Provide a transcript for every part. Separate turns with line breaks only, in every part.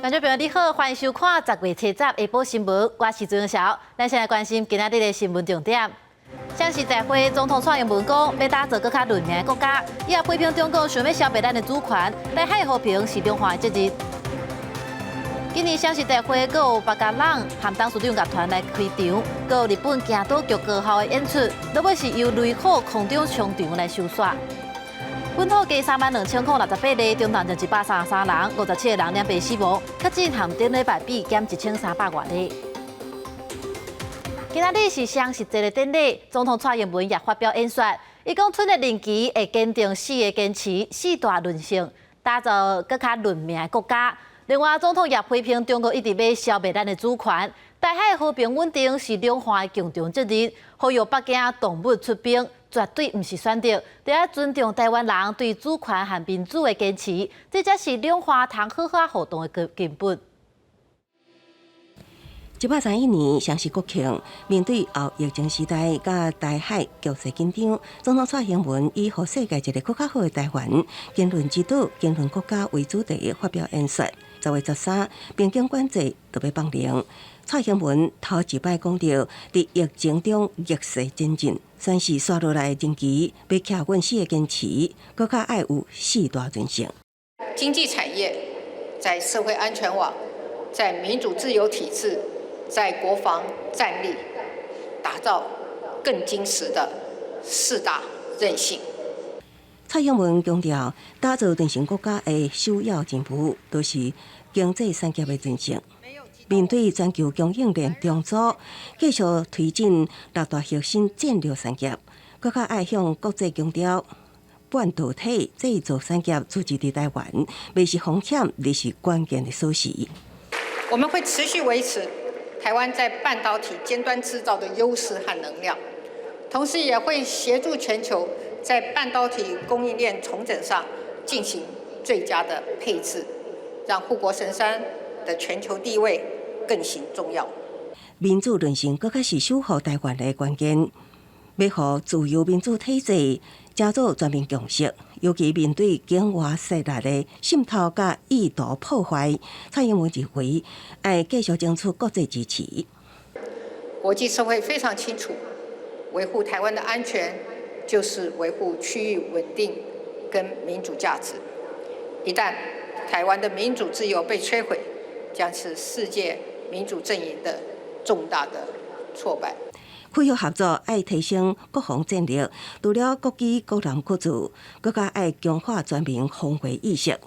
觀眾朋友你好，歡迎收看10月7日下晡新聞，我是朱曉。咱先來關心今仔日的新聞重點。雙十大會總統蔡英文講，欲打造閣較文明的國家，伊也批評中國想欲消滅咱的主權，台海和平是兩岸的責任。今年雙十大會閣有白鴿人和董事長樂團來開場，閣有日本京都劇高校的演出，落尾是由雷火空中衝場來收煞。本土加32,068例，中重症133人，57個人染病死亡，確診和頂禮拜比減1300外例。今仔日是雙十節的典禮，總統蔡英文也發表演說，伊講春的任期會堅定四个堅持、四大韌性，打造閣較文明的國家。另外，總統也批評中國一直欲消滅咱的主權，台海和平穩定是兩岸的共同責任，呼籲北京動武出兵，絕對毋是選擇，得愛尊重台灣人對主權和民主的堅持，這才是兩岸通好好互動的根本。
131年雙十國慶，面對後疫情時代佮台海局勢緊張，總統蔡英文以予世界一个閣較好的台灣、言論之島、言論國家為主題發表演說。10月13，邊境管制就欲放靈。蔡英文頭一擺講著，佇疫情中逆勢前進，宣示紲落來的任期欲徛穩四个堅持，閣較愛有四大韌性。
經濟產業在社會安全網，在民主自由體制，在國防戰力，打造更堅實的四大韌性。
蔡英文強調，打造韌性國家的首要任務，就是經濟產業的韌性。面對全球供應鏈重組，繼續推進六大核心戰略產業，閣較愛向國際強調，半導體製造產業聚集佇台灣，袂是風險，而是關鍵的鎖匙。
我們會持續維持台灣在半導體尖端製造的優勢和能量，同時也會協助全球在半導體供應鏈重整上進行最佳的配置，讓護國神山的全球地位更形重要。
民主韌性閣較是守護台灣的關鍵，欲予自由民主體制成做全民共識，尤其面對境外勢力的滲透佮意圖破壞，蔡英文認為愛繼續爭取國際支持。
國際社會非常清楚，維護台灣的安全就是維護區域穩定跟民主價值。一旦台灣的民主自由被摧毀，將是世界民主陣營的重大的挫敗。
區域合作愛提升國防戰力，除了國機國艦國造，閣較愛強化全民防衛意識。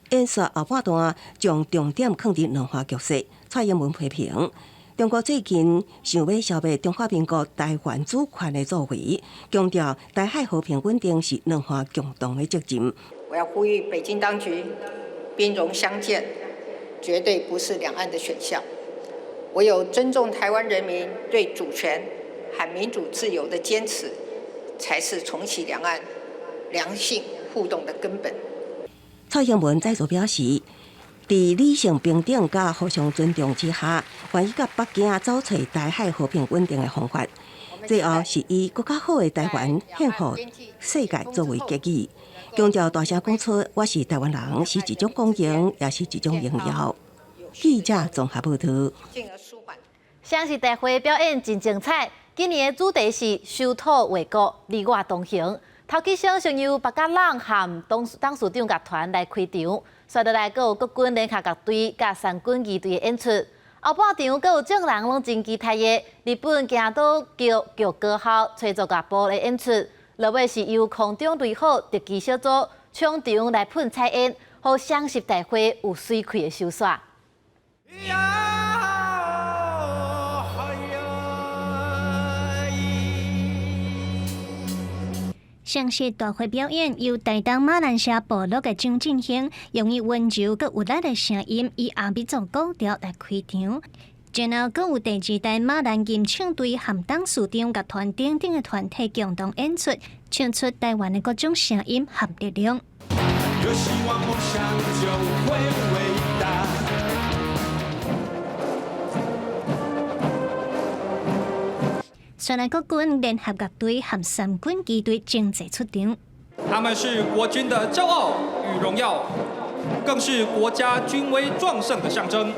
演說後半段將重點放佇兩岸局勢。蔡英文批評中國最近想欲消滅中華民國台灣主權的作為，強調台海和平穩定是兩岸共同的責任。
我要呼籲北京當局，兵戎相見絕對不是兩岸的選項。唯有尊重台灣人民對主權和民主自由的堅持，才是重啟兩岸良性互動的根本。
蔡英文再度表示，佇理性平等佮互相尊重之下，願意佮北京走揣台海和平穩定的方法。最後是以閣較好的台灣獻予世界作為結語，強調大聲講出我是台灣人，是一種光榮，也是一種榮耀。記者綜合報導。
雙十大會表演真精彩，今年的主題是守土衛國，你我同行。頭起先先由白鴿人和董董事長樂團來開場，紲落來閣有國軍聯合樂隊佮三軍儀隊的演出。後半場閣有眾人攏真期待的日本京都劇劇高校吹奏樂部的演出。落尾是由空中雷火特技小組衝場來噴彩煙，予雙十大會有媠氣的收煞。
呀，嗨呀！
雙十大會表演由台東馬蘭社部落的張振興，用伊溫柔閣有力的聲音，以阿美族古調來開場。然後，閣有第二代馬蘭吟唱隊和董事長樂團等等的團體共同演出，唱出台灣的各種聲音和力量。
有希望夢想就會偉大。
紲來國軍聯合樂隊和三軍儀隊齊齊出場。
他們是國軍的驕傲與榮耀，
更是國家軍威壯盛的象徵。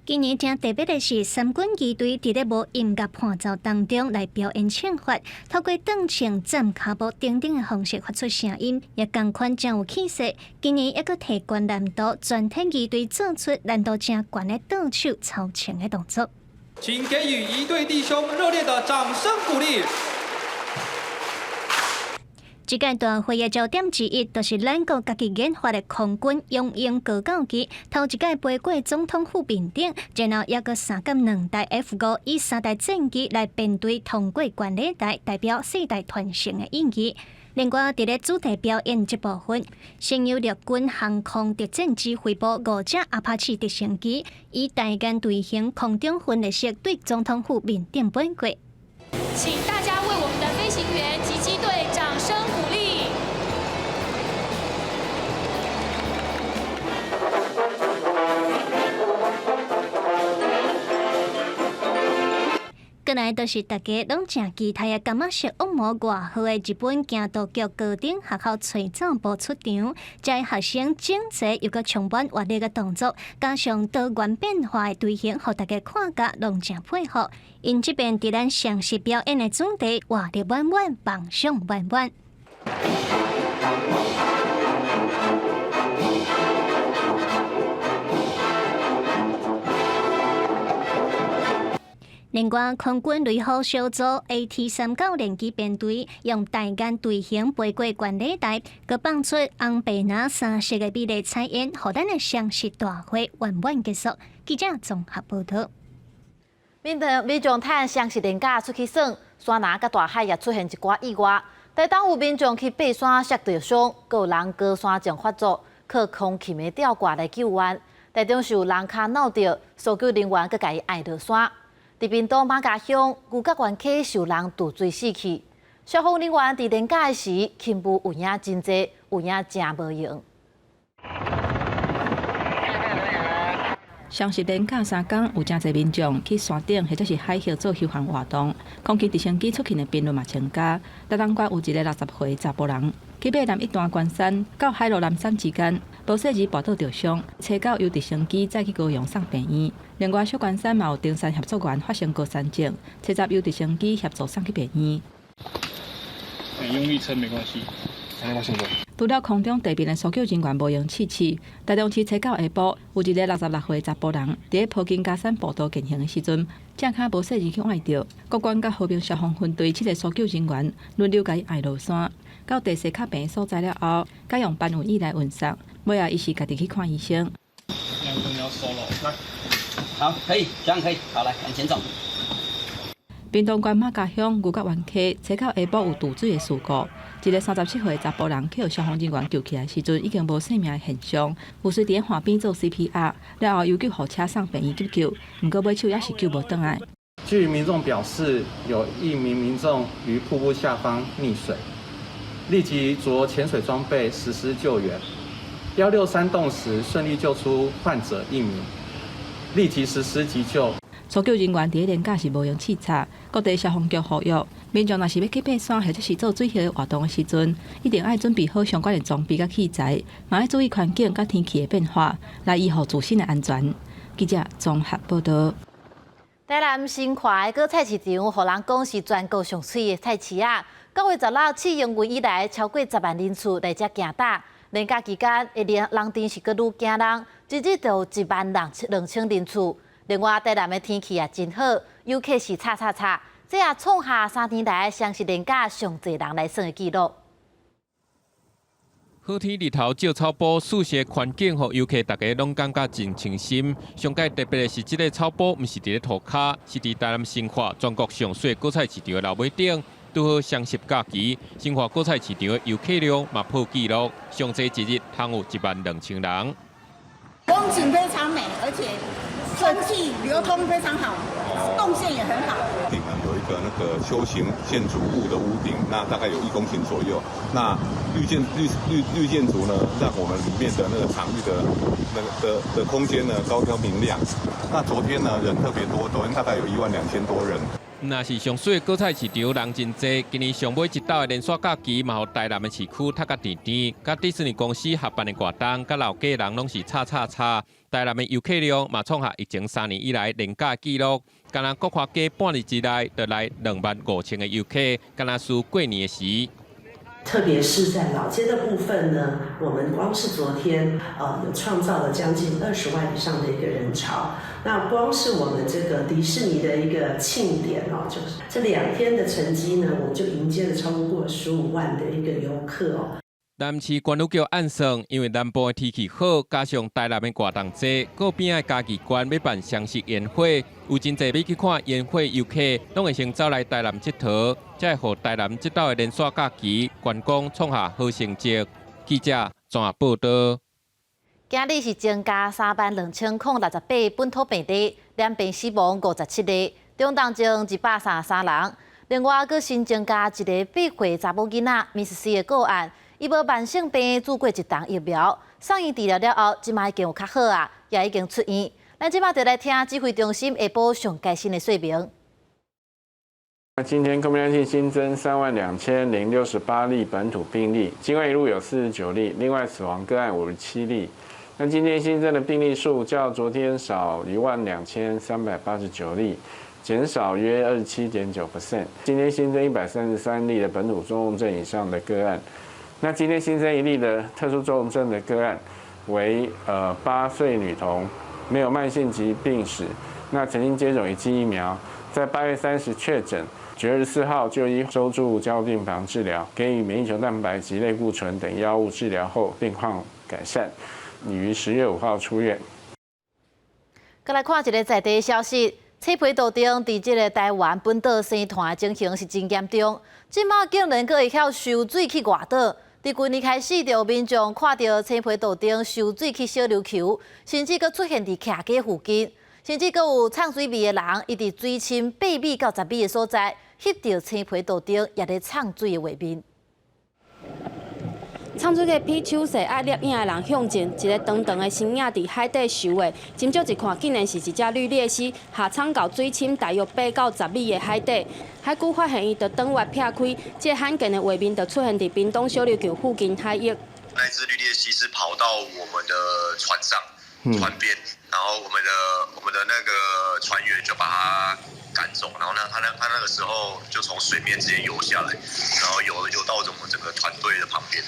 今年誠特別的是，三軍儀隊佇咧無音樂伴奏當中來表演唱法，透過頓唱、站跤步等等的方式發出聲音，也仝款誠有氣勢。今年猶閣提懸難度，全體儀隊做出難度誠懸的倒手操槍的動作。
請給予儀隊弟兄熱烈的掌聲鼓勵。
這屆大會的焦點之一，就是咱國家己研發的空軍雄鷹高教機，頭一屆飛過總統府面頂，然後猶閣三甲兩台 F-5以三台戰機來編隊通過觀禮台，代表世代傳承的意義。另外，佇咧主題表演這部分，先由陸軍航空特戰指揮部五架阿帕奇直升機，以大雁隊形空中分列式對總統府面頂飛過。
請大家為我們的飛行員及機隊掌聲鼓勵。過來就是大家攏誠期待的柑仔色惡魔外號的日本剣道局高等學校吹奏部出場，這學生整齊又閣充滿活力的動作，加上多元變化的隊形，予大家看甲攏誠佩服。𪜶這遍佇咱雙十表演的主題，活力滿滿，夢想滿滿。另外，空軍雷虎小組 AT-39戰機編隊，用大雁隊形飛過觀禮台，閣放出紅白藍三色的美麗彩煙，予咱的雙十大會圓滿結束。記者綜合報導。
民眾趁雙十連假出去耍，山林佮大海也出現一寡意外。台東有民眾去爬山摔著傷，閣有人高山症發作，靠空琴的吊掛來救援。台中是有人跤扭著，搜救人員閣共伊爕落山。佇屏東馬家鄉牛角園溪受人墜水死去，消防人員佇連假的時，勤務有影真濟，有影誠無閒。
雙十連假三工，有誠濟民眾去山頂或者是海域做休閒活動，空勤直升機出勤的頻率嘛增加。台東縣有一个60歲查埔人，去爬南一段關山到海螺南山之間，無細膩跋倒著傷，初九由直升機載去高雄送病院。另外，小關山嘛有登山協助員發生高山症，初十由直升機協助送去病院。
用力撐沒關係。
除了空中地面的搜救人員無閒試試，台中市初九下晡有一个66歲查埔人，佇咧坡金加山步道健行的時陣，正跤無細膩去崴著。國軍佮和平消防分隊七个搜救人員輪流共伊爕落山，到地勢較平的所在了後，改用搬運椅來運送。尾仔伊是家己去看醫生。
好，可以，這樣可以，好，來往前走。
屏東縣馬家鄉牛角灣溪，初九下晡有墜水的事故，一个37歲查埔人去予消防人員救起來時陣，已經無生命的現象，有隨佇咧岸邊做 CPR，了後由救護車送病院急救，毋過尾手猶是救無轉來。
據民眾表示，有一名民眾於瀑布下方溺水，立即著潛水裝備實施救援。163洞時順利救出患者一名，立即實施急救。
搜救人員佇咧連假是無閒視察，各地消防局呼籲民眾，若是欲去爬山或者是做水下活動的時陣，一定愛準備好相關的裝備佮器材，嘛愛注意環境佮天氣的變化，來維護自身的安全。記者綜合報導。
台南新華的果菜市場，予人講是全國上媠的菜市仔。9月16試營運以來，超過10萬人次來遮行搭。連假期間，的人陣是閣愈驚人，一日就有1萬2000人次。另外，台南的天氣也真好，遊客是吵吵吵，這也創下3年來雙十連假上濟人來耍的紀錄。
好天日頭照草埔，舒適環境，予遊客逐家攏感覺真清新。上蓋特別的是，這个草埔毋是佇咧塗跤，是佇台南新化全國上媠果菜市場的樓尾頂。拄好雙十假期，新化果菜市場的遊客量嘛破紀錄，上濟一日通有1萬2000人。
風景非常美，而且空氣流通非常好，動線也很好。
頂呢有一個那個丘形建築物的屋頂，那大概有1公頃左右。那綠建築呢，讓我們裡面的那個場域的那個的空間呢高挑明亮。那昨天呢人特別多，昨天大概有1萬2千多人。
若是上媠的果菜市場人真濟，今年上尾一晝的連續假期嘛，予台南的市區塞甲甜甜，佮迪士尼公司合辦的活動，佮老家人攏是吵吵吵。台南的遊客量嘛創下疫情3年以來連假紀錄，干焦國華街半日之內就來25,000個遊客，敢若輸過年的時。
特別是在老街的部分呢，我們光是昨天，有創造了將近20萬以上的一個人潮。那光是我們這個迪士尼的一個慶典哦，就是這2天的成績呢，我們就迎接了超過15萬的一個遊客哦。
南市觀旅局按算，因為南部的天氣好，加上台南的活動濟，閣邊仔嘉義縣欲辦雙十煙火，有真濟欲去看煙火遊客，攏會先走來台南𨑨迌，才會予台南這晝的連續假期觀光創下好成績。記者綜合報道。
今日是增加32,068本土病例，染病死亡57个，中重症233人。另外，閣新增加一个8歲查某囡仔糜死的個案。伊無慢性病，注過一針疫苗，送院治療了後，這擺已經有較好啊，也已經出院。咱這擺就來聽指揮中心下晡上最新的說明。
那今天 COVID-19 新增32,068例本土病例，境外移入有49例，另外死亡個案57例。那今天新增的病例數較昨天少12,389例，減少約27.9%。今天新增133例的本土中重症以上的個案。那今天新增一例的特殊重症的個案，為8歲女童，沒有慢性疾病史，那曾經接種一劑疫苗，在8月30確診，9月24號就醫收住加護病房治療，給予免疫球蛋白及類固醇等藥物治療後，病況改善，已於10月5號出院。
閣來看一个在地消息，青皮杜丁佇這个台灣本島生湠的情形是真嚴重，這馬竟然閣會曉泅水去外島。佇舊年開始，就有民眾看著青皮杜丁泅水去小琉球，甚至閣出現佇徛家附近，甚至閣有藏水味的人，伊佇水深8米到10米的所在，翕著青皮杜丁也咧藏水的畫面。
藏水的比手勢愛攝影的人向前，一个長長的身影佇海底游的，斟酌一看，竟然是一隻綠鬣蜥下藏到水深大約8到10米的海底。海龜發現伊就轉彎撇開，這罕見的畫面就出現佇屏東小琉球附近海域。
那隻綠鬣蜥是跑到我們的船上、船邊，然後我們的那個船員就把它趕走，然後呢，他那個時候就從水面直接游下來，然後游到我們整個團隊的旁邊。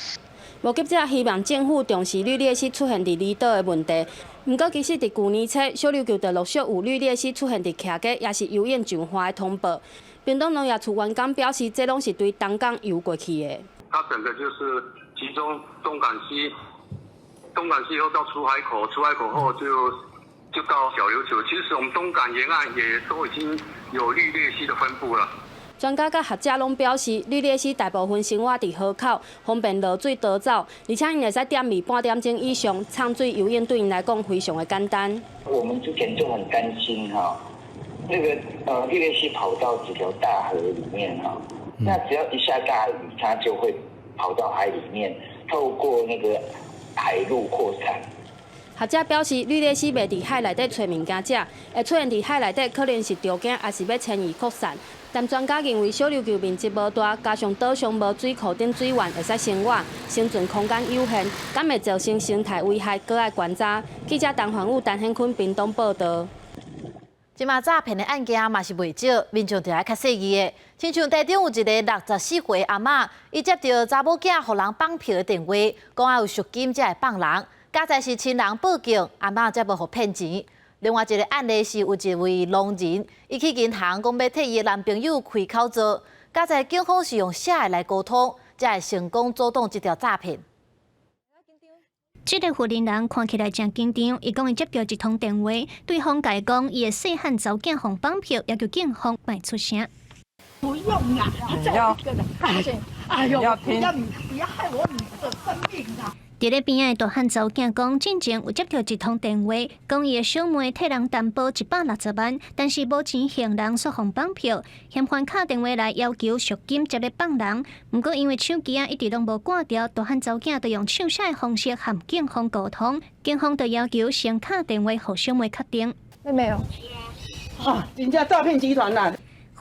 目擊者希望政府重視綠鬣蜥出現佇離島的問題。毋過，其實佇舊年初，小琉球就陸續有綠鬣蜥出現佇徛家，抑是游泳上岸的通報。屏東農業處員工表示，這攏是對東港游過去的。
它整個就是集中東港溪，東港溪後到出海口，出海口後就到小琉球。其實我們東港沿岸也都已經有綠鬣蜥的分布了。
專家佮學者攏表示，綠鬣蜥大部分生活佇河口，方便落水逃走，而且𪜶會使踮佇半點鐘以上藏水游泳，對𪜶來講非常的簡單。
我們之前就很擔心哈，那個綠鬣蜥跑到幾條大河裡面哈，那只要一下大雨，它就會跑到海裡面，透過那個海路擴散。
學者表示，綠鬣蜥袂佇海內底揣物件食，會出現佇海內底可能是著驚，抑是欲遷移擴散。但專家認為，小琉球面積無大，加上島上無水庫等水源會使生活，生存空間有限，敢會造成生態危害，閣愛觀察。記者陳環武、陳顯坤屏東報導。
這馬詐騙的案件嘛是袂少，民眾就愛較細膩的。親像台中有一个64歲阿嬤，伊接著查某囝予人綁票的電話，講愛有贖金才會放人，佳哉是親人報警，阿嬤才無予騙錢。另外一个案例是有一位農人，伊去銀行講欲替伊的男朋友開口座，佳哉警方是用寫的來溝通，才會成功阻擋這條詐騙。
這个婦人看起來誠緊張，伊講伊接著一通電話，對方共伊講伊的細漢查某囝予綁票，要求警方莫出聲。
不用啦，他一個人，哎呦，不要你，不要害我女兒的生命啊！
佇咧邊仔的大漢查某囝講，進前有接著一通電話，講伊的小妹替人擔保160萬，但是無錢還人，煞予綁票，嫌犯敲電話來要求贖金，才欲放人。毋過因為手機仔一直攏無掛著，大漢查某囝就用手寫的方式和警方溝通，警方就要求先敲電話予小妹確定。
妹妹哦，啊，人家詐騙集團啦。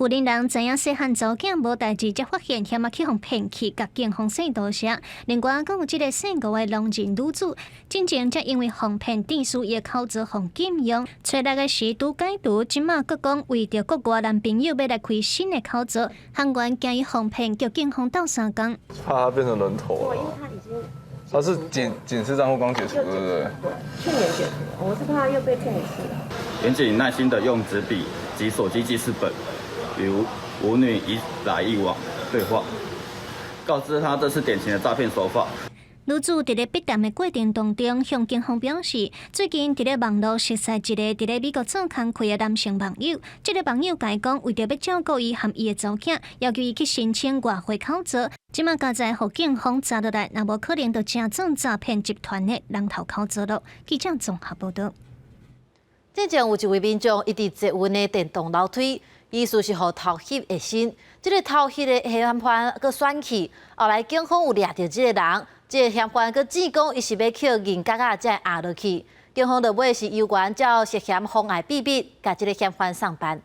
婦人人知影細漢查某囝無代誌，才發現嫌仔去予騙去，共警方說多謝。另外，閣有這個姓吳的農人女子，進前才因為防騙電視伊的口座予禁用，揣六的時拄解除，這馬閣講為著國外男朋友欲來開新的口座，行員驚伊防騙，叫警方鬥相共。
怕他變成人頭。
對，因為他已經。
他是警示帳戶剛解除，對不對？
對，去年解除，我是怕他又被騙一次。
員警耐心的用紙筆及手機記事本，與吳女一來一往對話，告知她這是典型的詐騙手法。
女子佇咧筆談的過程當中，向警方表示，最近佇咧網路熟似一个佇咧美國做工課的男性網友，這个網友共伊講，為著欲照顧伊和伊的查某囝，要求伊去申請外匯口座，這馬佳哉予警方查落來，若無可能就成做詐騙集團的人頭口座囉。記者綜合報導。
之前有一位民眾，伊佇捷運的電動樓梯，疑似是予偷翕的身，這个偷翕的嫌犯閣竄去，後來警方有掠著這个人，這个嫌犯閣指講伊是欲抾銀角仔才會壓落去，警方落尾是猶原照涉嫌妨礙秘密，共這个嫌犯送辦。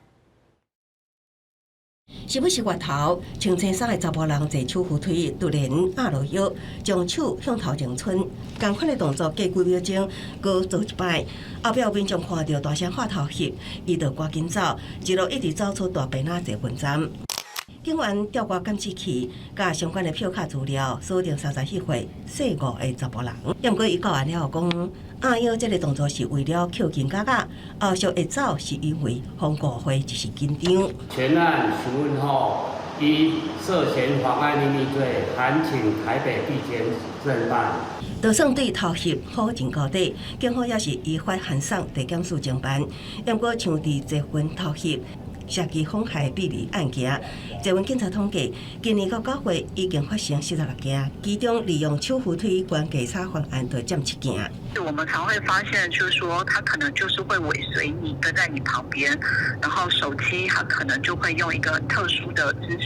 是不是月頭，穿青衫的查埔人坐手扶梯，突然壓落腰，將手向頭前伸，仝款的動作過幾秒鐘，閣做一擺。後壁有民眾看著大聲喊偷翕，伊就趕緊走，一路一直走出大坪仔捷運站。警員調撥監視器，佮相關的票卡資料，鎖定37歲姓吳的查埔人。毋過伊到案了後講，壓腰這个動作是為了抾銀角仔，後續會走是因為予誤會，一時緊張。
全案詢問後，依涉嫌妨礙秘密罪，函請台北地檢偵辦。
就算對偷翕否認到底，警方也是依法函送地檢署偵辦。毋過像佇捷運偷翕、涉及妨害秘密案件，捷運警察統計，今年到9月已經發生46件，其中利用手扶梯懸架差犯案就佔7件。
我們常會發現，就是說，他可能就是會尾隨你，跟在你旁邊，然後手機他可能就會用一個特殊的姿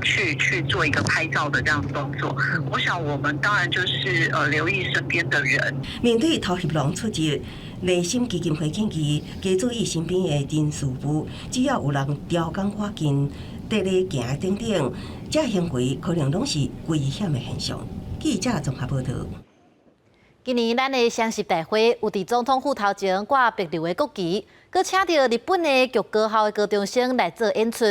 勢去做一個拍照的這樣動作。我想，我們當然就是留意身邊的人。
面對偷翕狼出擊，勵馨基金會建議，加注意身邊的人事物，只要有人刁工靠近、綴咧行等等，這行為可能攏是危險的現象。記者綜合報導。
今年咱的雙十大會有佇總統府頭前掛白流的國旗，閣請著日本的劇高校的高中生來做演出，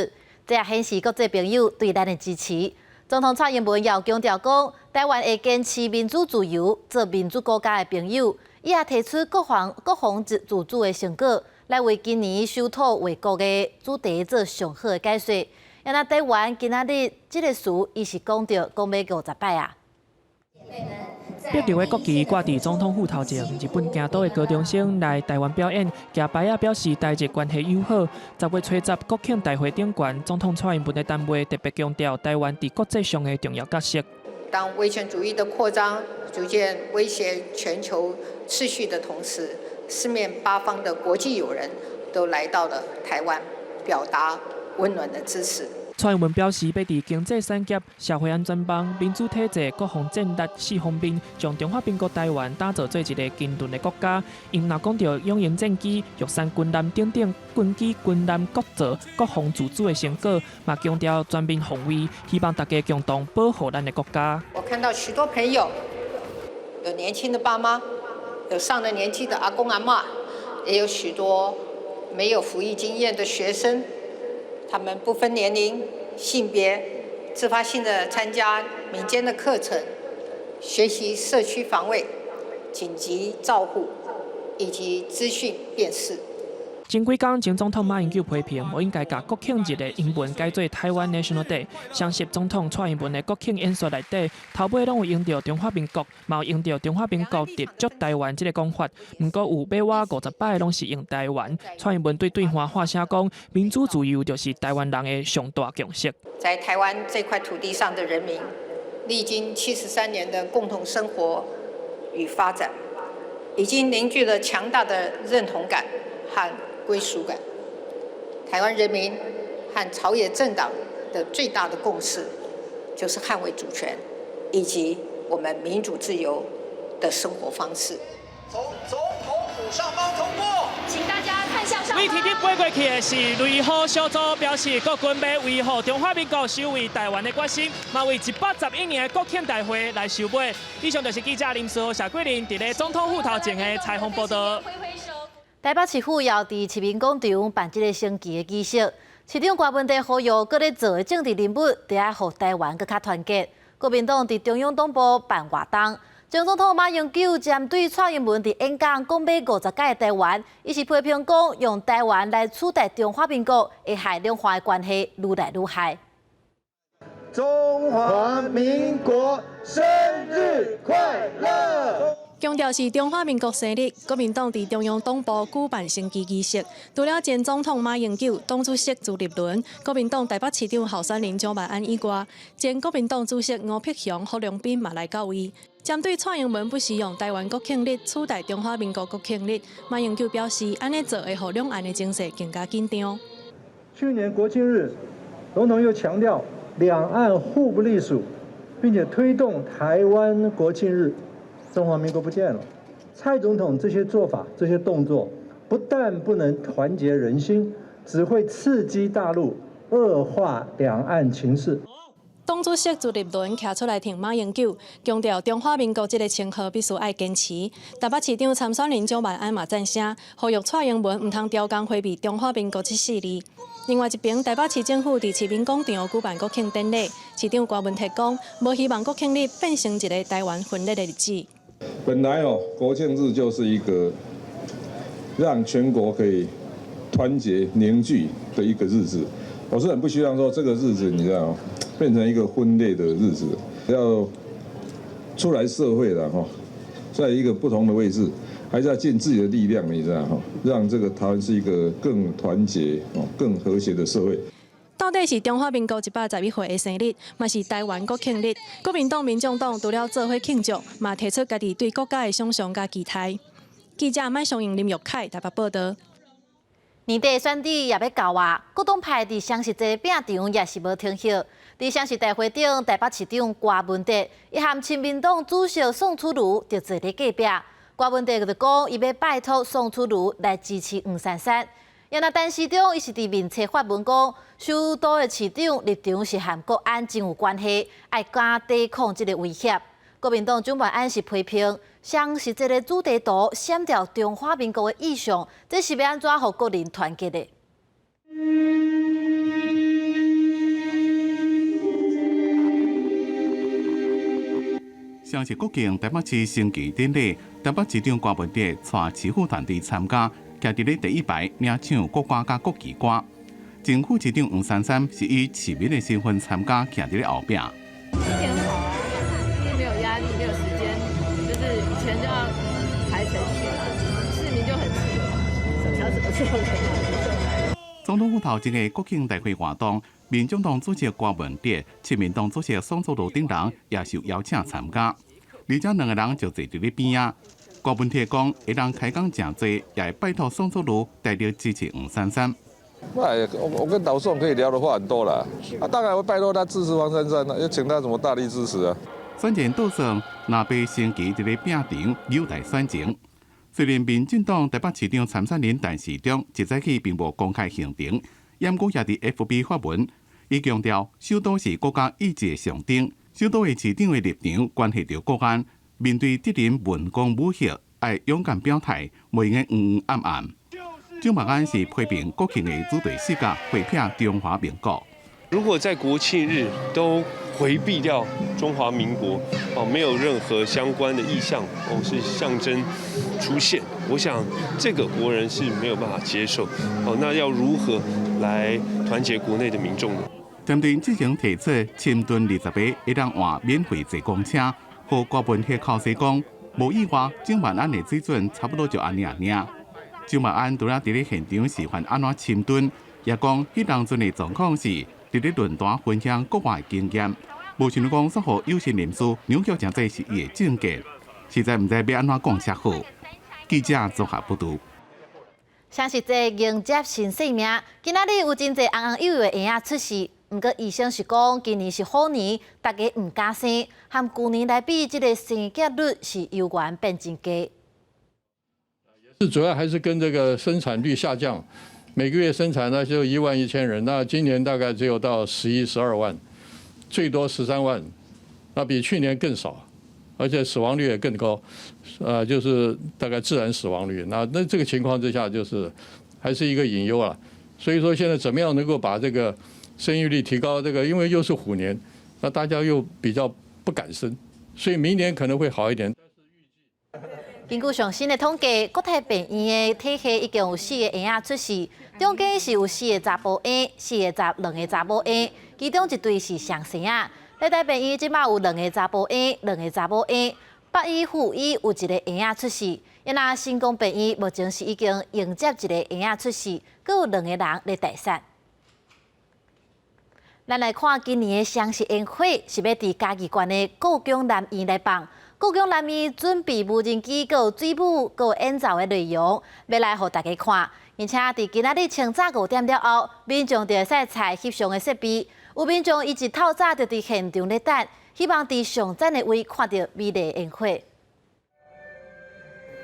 這也顯示國際朋友對咱的支持。總統蔡英文也有強調講，台灣會堅持民主自由，做民主國家的朋友。伊也提出國防自主的成果，來為今年守土衛國的主題做上好的解說。啊，台灣今仔日這个詞，伊是講著講欲50擺啊。
白流的國旗掛佇總統府頭前，日本京都的高中生來台灣表演，舉牌仔表示台日關係友好。10月初10國慶大會頂懸，總統蔡英文的談話特別強調台灣佇國際上的重要角色。
當威權主義的擴張逐漸威脅全球秩序的同時，四面八方的國際友人都來到了台灣，表達溫暖的支持。
蔡英文表示，欲佇經濟產業、社會安全網、民主體制、國防戰略四方面，將中華民國台灣打造做一个堅盾的國家。𪜶若講著勇鷹戰機、玉山軍艦等等軍機、軍艦國造、國防自主的成果，嘛強調全面防衛，希望大家共同保護咱的國家。
我看到許多朋友，有年輕的爸媽，有上了年紀的阿公阿嬤，也有許多沒有服役經驗的學生。他們不分年齡、性別，自發性的參加民間的課程，學習社區防衛、緊急照護以及資訊辨識。
前幾工，前總統馬英九批評，無應該共國慶日的英文改做臺灣 National Day。雙十總統蔡英文的國慶演說內底，頭尾攏有用著中華民國，嘛有用著中華民國特祝台灣這个講法。毋過有欲倚50擺攏是用台灣。蔡英文對對岸喊聲講，民主自由就是台灣人的上大共識。
在台灣這塊土地上的人民，歷經73年的共同生活與發展，已經凝聚了強大的認同感和歸屬感。台灣人民和朝野政黨的最大的共識，就是捍衛主權以及我們民主自由的生活方式。
從總統府上方通過，
請大家看向上方。
天頂飛過去的是雷虎小組，表示國軍欲維護中華民國守衛台灣的決心，嘛為111年的國慶大會來收尾。以上就是記者林思豪、謝桂林佇咧總統府頭前的採訪報導。
台北市府要佇市民廣場辦這个升旗的儀式，市長郭文哲呼籲閣咧做的政治人物，著愛予台灣閣較團結。國民黨佇中央黨部辦活動，前總統馬英九針對蔡英文佇演講講欲50屆台灣，伊是批評講用台灣來取代中華民國，會害兩岸的關係愈來愈害。
中華民國生日快樂！
強調是中華民國生日，國民黨佇中央黨部舉辦升旗儀式。除了前總統馬英九、黨主席朱立倫、國民黨台北市長候選人蔣萬安以外，前國民黨主席吳伯雄、郝龍斌嘛來到位。針對蔡英文不時用台灣國慶日取代中華民國國慶日，馬英九表示，按呢做會予兩岸的情勢更加緊張。
去年國慶日，總統又強調兩岸互不隸屬，並且推動台灣國慶日。中華民國不見了，蔡總統這些做法、這些動作，不但不能團結人心，只會刺激大陸，惡化兩岸情勢。
黨主席朱立倫徛出來挺馬英九，強調中華民國這個稱號必須愛堅持。台北市長參選人蔣萬安嘛贊聲，呼籲蔡英文毋通刁工迴避中華民國這四字。另外一邊，台北市政府佇市民廣場舉辦國慶典禮，市長郭文鐵講，無希望國慶日變成一個台灣分裂的日子。
本來哦，國慶日就是一個讓全國可以團結凝聚的一個日子。我是很不希望說這個日子，你知道變成一個分裂的日子。要出來社會了哈，在一個不同的位置，還是要盡自己的力量，你知道哈，讓這個台灣是一個更團結、更和諧的社會。
到底是中華民國111歲的生日，嘛是台灣國慶日。國民黨、民眾黨除了做伙慶祝，嘛提出家己對國家的想像佮期待。記者麥松英、林玉凱台北報導。
年底選舉也欲到啊，各黨派佇雙十節拼場也是無停歇。佇雙十大會頂，台北市長郭文哲伊和親民黨主席宋楚瑜就坐佇隔壁。郭文哲就講，伊欲拜託宋楚瑜來支持黃珊珊。也若陳時中，伊是佇面冊發文講，首都的市長立場是和國安真有關係，愛敢抵抗這個威脅。國民黨蔣萬安是批評，雙十節的主題圖閃掉中華民國的意象，這是欲按怎予國人團結的？
雙十國慶台北市升旗典禮，台北市長郭文哲帶市府團隊參加。徛佇咧第一排領唱國歌佮國旗歌，前副市長黃珊珊是以市民的身份參加，徛佇咧後壁。
心情很好啊，因為沒有壓力，沒有時間，就是以前就要排程序嘛，市民就很自由，想怎麼做就怎麼做。
總統府頭前的國慶大會活動，民眾黨主席郭文哲、親民黨主席宋楚瑜等人也受邀請參加，而且兩个人就坐佇咧邊仔。郭文鐵講，會當開講誠濟，也會拜託宋楚瑜大力支持黃珊珊。
我跟老宋可以聊的話很多啦，啊，當然會拜託他支持黃珊珊啦，要請他怎麼大力支持啊？
選前倒算，若白升旗佇咧拼場有待選情。雖然民進黨台北市長參選人陳時中一早起並無公開行程，毋過也佇 FB 發文，伊強調首都是國家意志的象徵，首都的市長的立場關係著國安。面對敵人文攻武嚇，愛勇敢表態，袂用黃黃暗暗。蔣萬安是批評國慶的主題視覺迴避中華民國。
如果在國慶日都迴避掉中華民國，哦，沒有任何相關的意象，哦，是象徵出現，我想這個國人是沒有辦法接受。哦，那要如何來團結國內的民眾呢？
針對之前提出深蹲20个會當換免費坐公車。予郭文鐵口說講，無意外，蔣萬安的水準差不多就按呢爾。蔣萬安除了佇咧現場示範按怎深蹲，也講彼當陣的狀況是佇咧論壇分享國外經驗，無想講煞予有心人士扭曲成這是伊的政見，實在毋知欲按怎講才好。記者綜合報導。
雙十節迎接新生命，今仔日有真濟紅紅幼幼的嬰仔出世。毋過醫生是講，今年是虎年，大家毋敢生，和舊年來比，這个生結率是猶原變真低。
是主要還是跟這個生產率下降，
每個月生產呢就1.1萬人，那今年大概只有到11、12萬，最多13萬，那比去年更少，而且死亡率也更高，就是大概自然死亡率。那這個情況之下，就是還是一個隱憂啊。所以說現在怎麼樣能夠把這個生育率提高？這個因為又是虎年，那大家又比較不敢生，所以明年可能會好一點。
根據上新的統計，國泰病院的體系已經有四個嬰仔出世，中間是有四個查埔嬰，兩個查某嬰，其中一對是雙生仔。麗台病院這馬有兩個查埔嬰，兩個查某嬰，北醫、附醫有一個嬰仔出世，啊若成功病院目前是已經迎接一個嬰仔出世，閣有兩個人咧待產。咱來看今年的雙十煙火是欲佇嘉義縣的故宮南院來放。故宮南院準備無人機、閣有水舞、閣有演奏的內容，欲來予大家看。而且佇今仔日清早5點了後，民眾就會使採翕相的設備。有民眾伊一透早就佇現場咧等，希望佇上讚的位看著美麗煙火。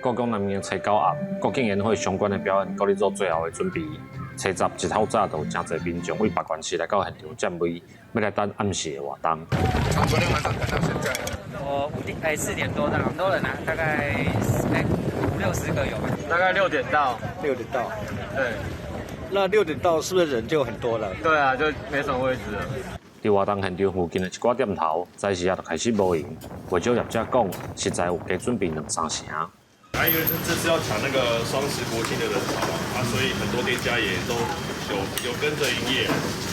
故宮南院初九暗，國慶煙火相關的表演，閣咧做最後的準備。初十一透早就有誠濟民眾對別縣市來到現場佔位，欲來等暗時的活動。
從昨天晚上等到現在。
我5點哎4點多到，很多人啊，大概五六十個有吧。
大概六點到，六點到。對。那六點到是不是人就很多了？
對啊，就沒什麼位置了。
佇活動現場附近的一寡店頭，早時仔就開始無閒。袂少業者講，實在有加準備兩三成。
啊，因為這次要搶那個雙十國慶的人潮嘛，啊，所以很多店家也都有跟着營業。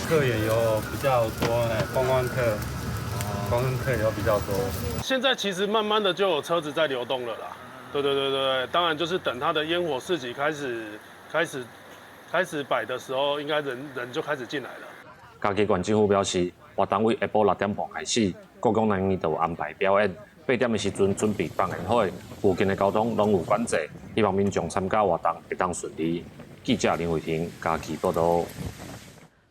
客也有比較多，哎，觀光客，觀光客有比較多。
現在其實慢慢的就有車子在流動了啦。對對對對，當然就是等它的煙火市集開始擺的時候，應該人就開始進來了。
嘉義縣政府表示，活動對下晡6點半開始，故宮南院就有安排表演。8點的時陣準備放煙火，附近的交通攏有管制，希望民眾參加活動會當順利。記者林慧婷嘉義報導。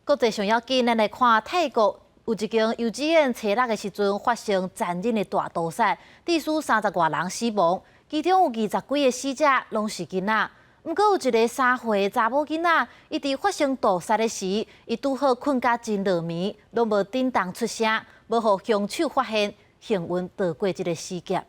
國際上要緊，咱來看泰國有一間幼稚園初六的時陣發生殘忍的大屠殺，致使30外人死亡，其中有20幾个死者攏是囡仔。毋過有一个3歲的查某囡仔，伊佇發生屠殺的時，伊拄好睏甲真落眠，攏無振動出聲，無予兇手發現。幸運躲過這个死劫。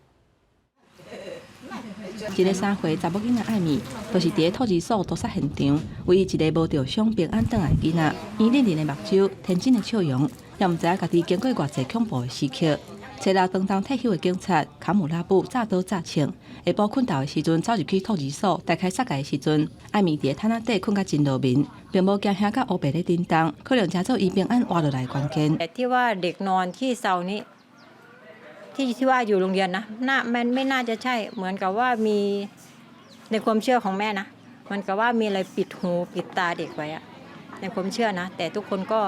一个3歲查某囡仔艾米，就是佇咧托兒所屠殺現場，唯一一个無著傷平安轉來的囡仔。圓潤潤的目睭，天真的笑容，也毋知影家己經過偌濟恐怖的時刻。初六當當退休的警察卡姆拉布乍刀乍槍，下晡睏著的時陣走入去托兒所，大開殺戒的時陣，艾米佇咧毯仔底睏甲真落眠，並無驚嚇甲烏白咧振動，可能成做伊平安活落來的關鍵。
ที่ว่าเด็กนอนที่เซานี้ที่ว่าอยู่โรงเรียนนะน่ามันไม่น่าจะใช่เหมือนกับว่ามีในความเชื่อของแม่นะมันกับว่ามีอะไรปิดหูปิดตาเด็กไว้อะในความเชื่อนะแต่ทุกคนก็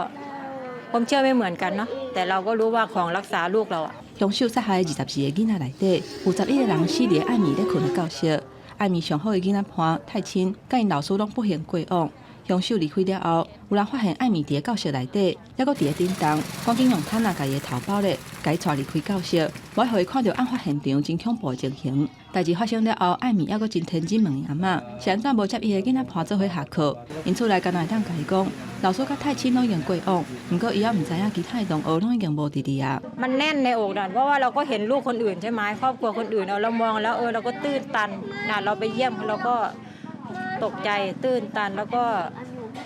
ความเชื่อไม่เหมือนกันเนาะแต่เราก็รู้ว่าของรักษาลูกเราอะ
兇手殺害24个囡仔內底，有11个人死佇艾米咧睏的教室。艾米上好的囡仔伴太親，佮𪜶老師攏不幸過往。兇手離開了後，有人發現艾米佇咧教室內底，猶閣佇咧振動，趕緊用毯仔共伊的頭包咧，共伊帶離開教室，無愛予伊看著案發現場真恐怖的情形。代誌發生了後，艾米猶閣真天真問𪜶阿嬤，是按怎無接伊的囡仔伴做伙下課？𪜶厝內敢若會當共伊講，老師佮太親攏已經過往，毋過伊猶毋知影其他的同學攏已經無佇裡啊。
มันแน่นในอกนะเพราะว่าเราก็เห็นลูกคนอื่นใช่ไหมครอบครัวคนอื่นเรามองแล้วเออเราก็ตื้นตันนะเราไปเยี่ยมเราก็ตกใจตื้นตันแล้วก็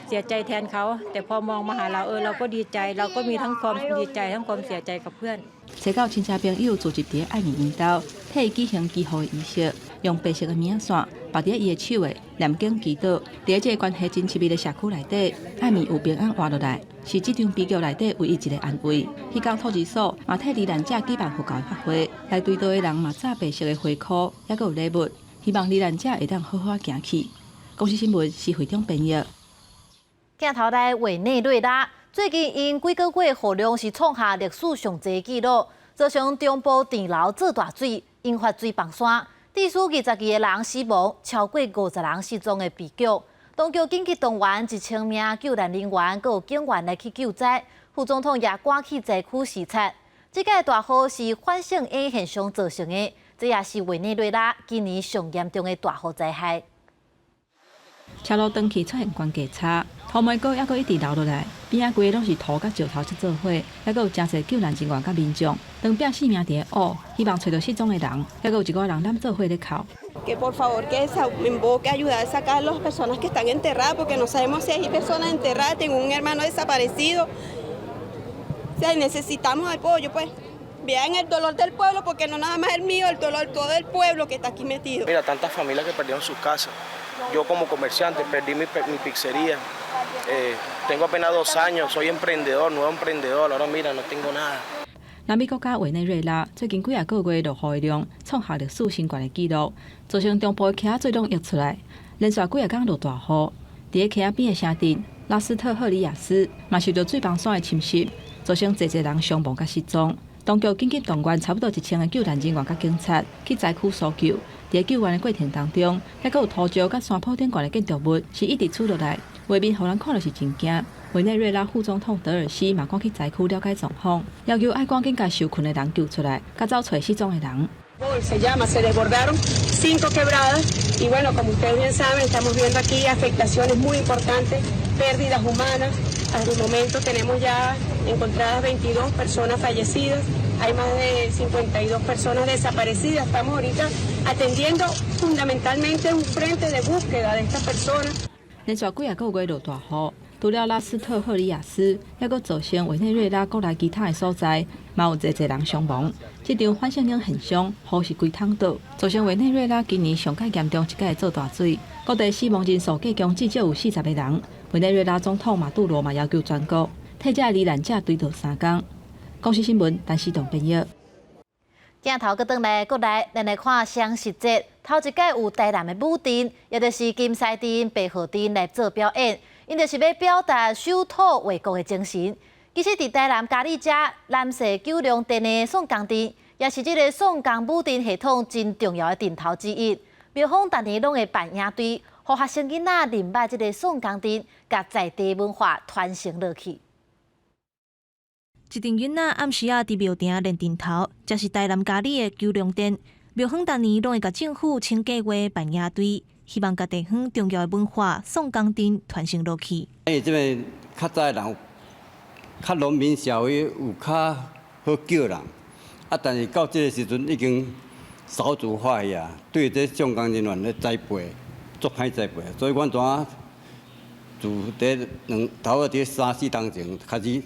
เสียใจแทนเขาแต่พอมองมาหาเราเออเราก็ดีใจเราก็มีทั้งความดีใจทั้งความเสียใจกับเพื่อน
初九親戚朋友聚集佇艾米𪜶兜，替伊舉行祈福的儀式，用白色的棉仔線縛佇伊的手的念經祈禱。佇這个關係真親密的社區內底，艾米有平安活落來，是這場悲劇內底唯一一个安慰。彼工托兒所嘛替罹難者舉辦佛教的法會，來追悼的人嘛紮白色的花箍，猶閣有禮物，希望罹難者會當好好行去。公視新聞施惠中編譯。
鏡頭來委內瑞拉，最近𪜶幾个月雨量是創下歷史上濟紀錄，造成中部田樓做大水，引發水崩山，致使22个人死亡，超過50人失蹤的悲劇。當局緊急動員1000名救難人員，閣有警員來去救災。副總統也趕去災區視察。這擺大雨是反聖嬰現象造成的，這也是委內瑞拉今年上嚴重的大雨災害。
車路斷去出現懸低差，土糜膏猶閣一直流落來，邊仔規个攏是土佮石頭積做伙，猶閣有誠濟救難人員佮民眾，當拚性命佇咧挖，希望揣著失蹤的人，猶閣有一寡人攬做伙咧哭。
Que por favor que se invoque ayudar a sacar a las personas que están enterradas, porque no sabemos si hay personas enterradas, tengo un hermano desaparecido. O sea, necesitamos apoyo, pues. Vean el dolor del pueblo, porque no nada más el mío, el dolor todo el pueblo que está aquí metido.
Mira, tantas familias que perdieron sus casas. Yo como comerciante perdí mi pizzería. Tengo apenas 2 años, soy emprendedor, nuevo emprendedor. Ahora mira, no tengo nada.
南美國家委內瑞拉最近幾仔個月落雨的量創下歷史新懸的紀錄，造成中部的溪仔水攏溢出來，連續幾仔工落大雨。佇咧溪仔邊的城鎮拉斯特赫里亞斯嘛受著水崩山的侵襲，造成濟濟人傷亡佮失蹤。當局緊急動員差不多1000個救難人員佮警察去災區搜救。佇咧救援的過程當中，猶閣有土石佮山坡頂懸的建築物是一直墜落來，畫面予人看著是真驚。委內瑞拉副總統德爾西嘛趕去災區了解狀況，要求愛趕緊共受困的人救出來，佮走揣失蹤的人。
Se llama, se desbordaron cinco quebradas y bueno, como ustedes bien saben, estamos viendo aquí afectaciones muy importantes, pérdidas humanas. Hasta el momento tenemos ya encontradas 22 personas fallecidas, hay más de 52 personas desaparecidas. Estamos ahorita atendiendo fundamentalmente un frente de búsqueda de estas personas.
連續幾仔個月落大雨，除了拉斯特赫里亞斯，猶閣造成委內瑞拉國內其他的所在，嘛有濟濟人傷亡。這場反聖嬰現象，雨是規桶倒，造成委內瑞拉今年上蓋嚴重一擺做大水，各地死亡人數計共至少有40個人。委內瑞拉總統馬杜羅嘛要求全國替這罹難者追悼3工。公視新聞，陳思棟編譯。
鏡頭閣轉來國內，咱來看雙十節，頭一擺有台南的舞陣，也就是金獅陣、白鶴陣來做表演，𪜶就是欲表達守土衛國的精神。其實，佇台南佳里遮南勢九龍殿的宋江陣，也是這个宋江舞陣系統真重要的陣頭之一。廟方逐年攏會辦營隊，予學生囡仔認捌這个宋江陣，共在地文化傳承落去。
一陣囡仔暗時仔佇廟埕練陣頭，這是台南佳里的九龍殿。廟方逐年攏會共政府請計劃辦營隊，希望共地方重要的文化宋江陣傳承落去。
因為這邊較早的人，較農民社會有較好叫人，啊，但是到這个時陣已經少子化去啊，對這宋江人員的栽培足歹栽培，所以阮怎自佇兩頭仔佇三四冬前開始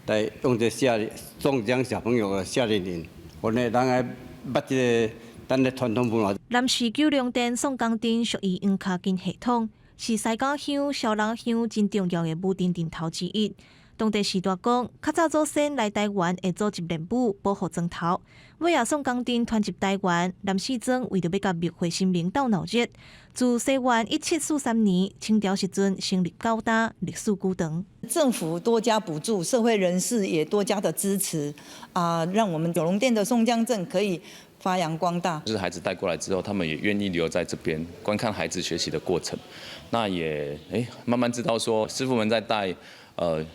來用這夏宋江小朋友的夏令營，予呢人來捌這个咱的傳統文化。
南勢九龍殿宋江陣屬於黃跤筋系統，是西港鄉、蕭朗鄉真重要的舞陣陣頭之一。當地時代講，較早祖先來台灣會組織練武保護莊頭，尾仔宋江陣傳入台灣，南勢莊為著欲共廟會神明鬥鬧熱，自西元1743年清朝時陣成立到今，歷史久長。
政府多加補助，社會人士也多加的支持，啊，讓我們九龍殿的宋江陣可以發揚光大。
就是孩子帶過來之後，他們也願意留在這邊觀看孩子學習的過程，那也慢慢知道說師傅們在帶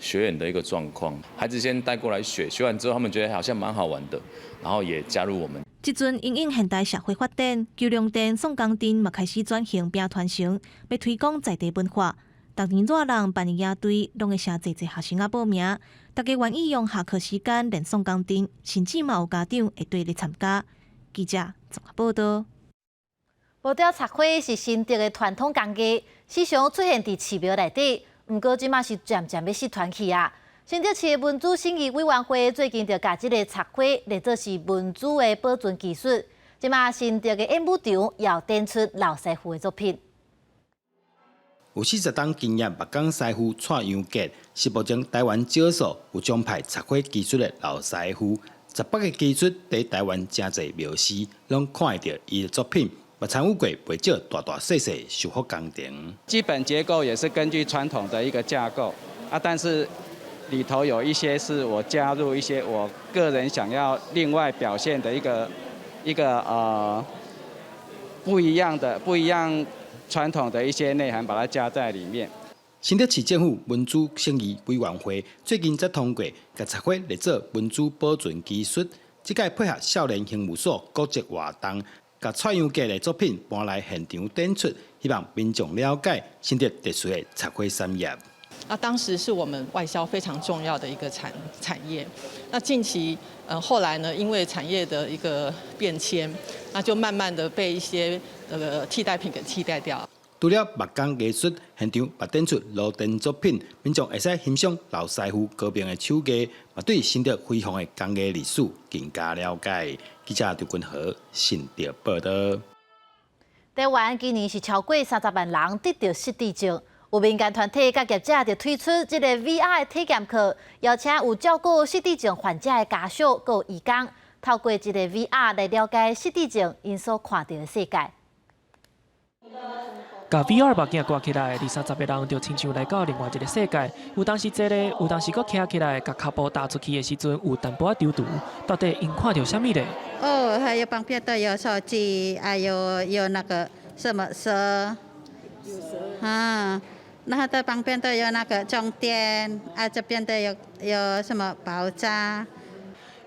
學員的一個狀況，孩子先帶過來學，學完之後他們覺得好像蠻好玩的，然後也加入我們。
這陣因應現代社會發展，九龍殿、宋江陣嘛開始轉型變傳承，欲推廣在地文化。逐年熱人辦的營隊，攏會誠濟濟學生仔報名，大家願意用下課時間練宋江陣，甚至嘛有家長會綴咧參加。記者綜合報導。
無雕插花是新竹的傳統工藝，時常出現佇寺廟內底。毋過這馬是漸漸欲失傳去啊！新竹市的文資審議委員會最近就共這个插花列做是文資的保存技術。這馬新竹的演武場也有展出老師傅的作品。
有40冬經驗木工師傅蔡陽傑，是目前台灣少數有掌派插花技術的老師傅。18個技術佇台灣誠濟廟寺，攏看會著伊的作品，嘛參與過袂少大大細細修復工程。
基本結構也是根據傳統的一個架構啊，但是裡頭有一些是我加入一些我個人想要另外表現的一個不一樣傳統的一些內涵，把它加在裡面。
新竹市政府文資審議委員會最近才通過，共插花列做文資保存技術。這擺配合少年刑務所國節活動，共插秧歌的作品搬來現場展出，希望民眾了解新竹特殊的插花產業。
那當時是我們外銷非常重要的一個產業。那近期，後來呢，因為產業的一個變遷，那就慢慢的被一些替代品給替代掉。
除了木工藝術，現場嘛展出螺鈿作品，民眾會使欣賞老師傅高明的手藝，嘛對新竹輝煌的工藝歷史更加了解。記者劉君和新竹報道。
台灣今年是超過30萬人得著失智症，有民間團體佮業者就推出這個 VR 的體驗課，邀請有照顧失智症患者的家屬佮義工，透過這個 VR 來了解失智症𪜶所看著的世界。
共 VR 目鏡掛起來，二三十个人就親像來到另外一个世界。有當時坐咧，有當時閣徛起來，共跤步踏出去的時陣，有淡薄仔躊躇。到底𪜶看著啥物咧？
哦，還有旁邊都有手機，還有那個什麼蛇，啊，然後在旁邊都有那個終點，啊，這邊都有什麼爆炸。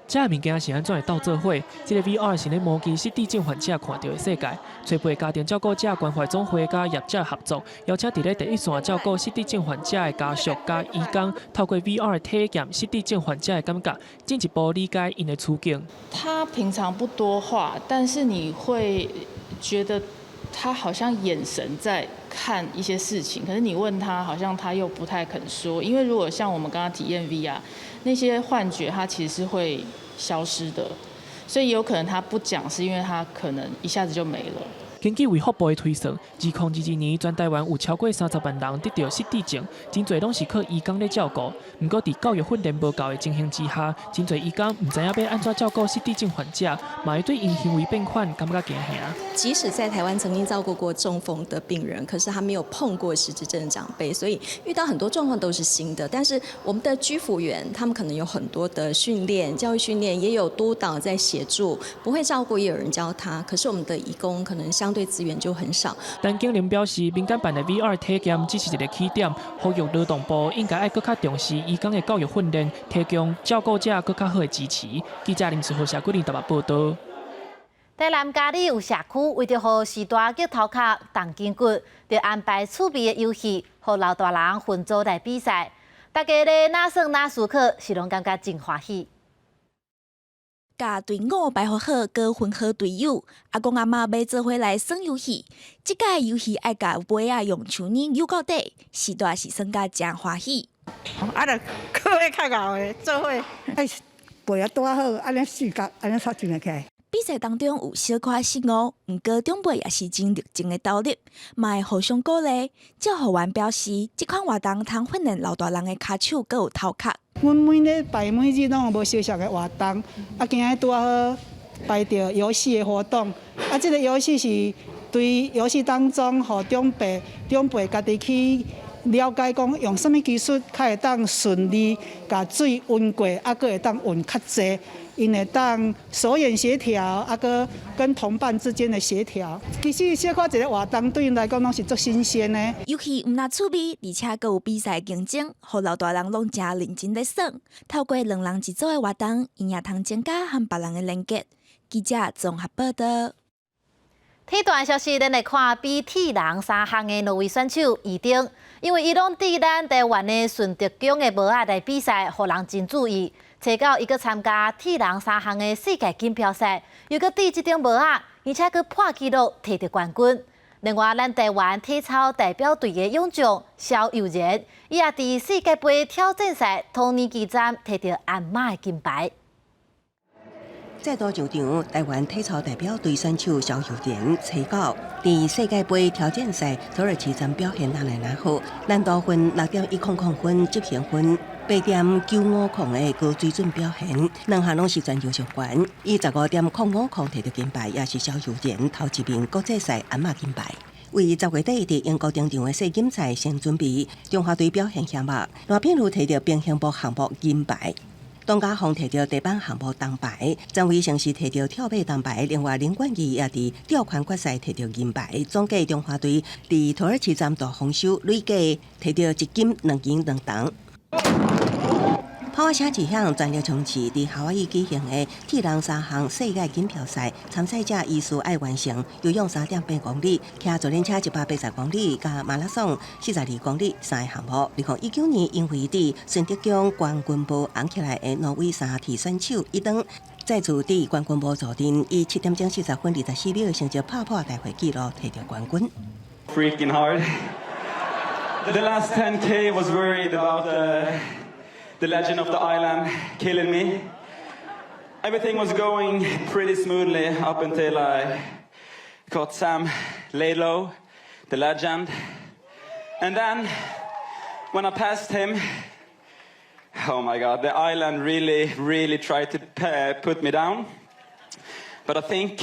這个物件是按怎會鬥做伙？這个 VR 是咧模擬失智症患者看著的世界。揣陪家庭照顧者關懷總會佮業者合作，邀請佇咧第一線照顧失智症患者的家屬佮義工，透過 VR 體驗失智症患者的感覺，進一步理解𪜶的處境。
他平常不多話，但是你會覺得他好像眼神在看一些事情，可是你問他，好像他又不太肯說。因為如果像我們剛剛體驗 VR 那些幻覺，他其實是會消失的，所以有可能他不講，是因為他可能一下子就沒了。
根據衛福部的推算，2022年全台灣有超過30萬人得著失智症，真濟攏是靠義工咧照顧。毋過佇教育訓練無夠的情形之下，真濟義工毋知影欲按怎照顧失智症患者，嘛會對𪜶行為變款感覺驚嚇。
即使在台灣曾經照顧過中風的病人，可是他沒有碰過失智症的長輩，所以遇到很多狀況都是新的。但是我們的居服員，他們可能有很多的訓練、教育訓練，也有督導在協助，不會照顧也有人教他。可是我們的義工可能相對資源就很少。
陳景玲表示，民間辦的 VR 體驗只是一個起點，呼籲勞動部應該愛閣較重視義工的教育訓練，提供照顧者閣較好的支持。記者林世豪、謝桂林台北報道。
台南佳里有社區為著予序大激頭殼動筋骨，就安排趣味的遊戲，予老大人分組來比賽。大家咧哪耍哪思考，是攏感覺真歡喜。
共隊伍排好好，閣分好隊友，阿公阿嬤欲做伙來耍遊戲。這屆遊戲愛共杯仔用樹乳扭到底，序大是耍甲誠歡喜。
啊，著靠彼較𠢕的做伙，
愛背仔拄仔好，按呢四角，按呢才轉會起來。
比賽當中有小可失誤，毋過長輩也是真熱情的投入，嘛會互相鼓勵。照護員表示，這款活動通訓練老大人的跤手，閣有頭殼。
阮每禮拜每日攏有無相仝的活動，啊，今仔拄仔好排著遊戲的活動，啊，這个遊戲是對遊戲當中，予長輩長輩家己去了解講用啥物技術較會當順利共水勻過，啊，閣會當勻較濟。𪜶會當手眼協調，啊，閣跟同伴之間的協調。其實小可一个活動對𪜶來講攏是足新鮮的。
遊戲毋但趣味，而且閣有比賽競爭，予老大人攏誠認真咧耍。透過兩人一組的活動，𪜶也通增加和別人的連結。記者綜合報道。
體壇消息，咱來看比鐵人三項的挪威選手伊丁，因為伊攏佇咱台灣的順德宮的帽仔來比賽，予人真注意。初九伊閣參加鐵人三項的世界錦標賽，又閣戴這頂帽仔，而且閣破紀錄摕著冠軍。另外，咱台灣體操代表隊的勇將蕭祐仁，伊也佇世界盃挑戰賽統年級站摕著鞍馬的金牌。
再度上場，台灣體操代表隊選手蕭祐仁初九佇世界盃挑戰賽土耳其站表現若來若好，難度分6.100分、執行分8.950的高水準表現，兩項攏是全場上懸，以15.050摕著金牌，也是蕭祐仁頭一名國際賽鞍馬金牌。為10月底佇英國登場的世錦賽先準備，中華隊表現顯目，賴品妤摕著平衡木項目銀牌。董家鴻摕著地板項目銅牌，曾偉成是摕著跳馬銅牌，另外林冠儀也佇吊環決賽摕著銀牌。總計中華隊佇土耳其站大豐收，累計摕著一金兩銀兩銅。跑夏威夷一項全力衝刺，佇夏威夷舉行的鐵人三項世界錦標賽，參賽者依序愛完成游泳3.8公里、騎自行車180公里、佮馬拉松42公里三个項目。2019年，因為佇順德將冠軍帽紅起來的挪威三鐵選手伊登，再次佇冠軍帽坐鎮，以7點鐘40分24秒的成績拍破大會紀錄，摕著冠軍。
Freaking hard. The last 10K was worried about the legend of the island killing me. Everything was going pretty smoothly up until I caught Sam Laidlow, the legend. And then when I passed him, oh my God, the island really, really tried to put me down. But I think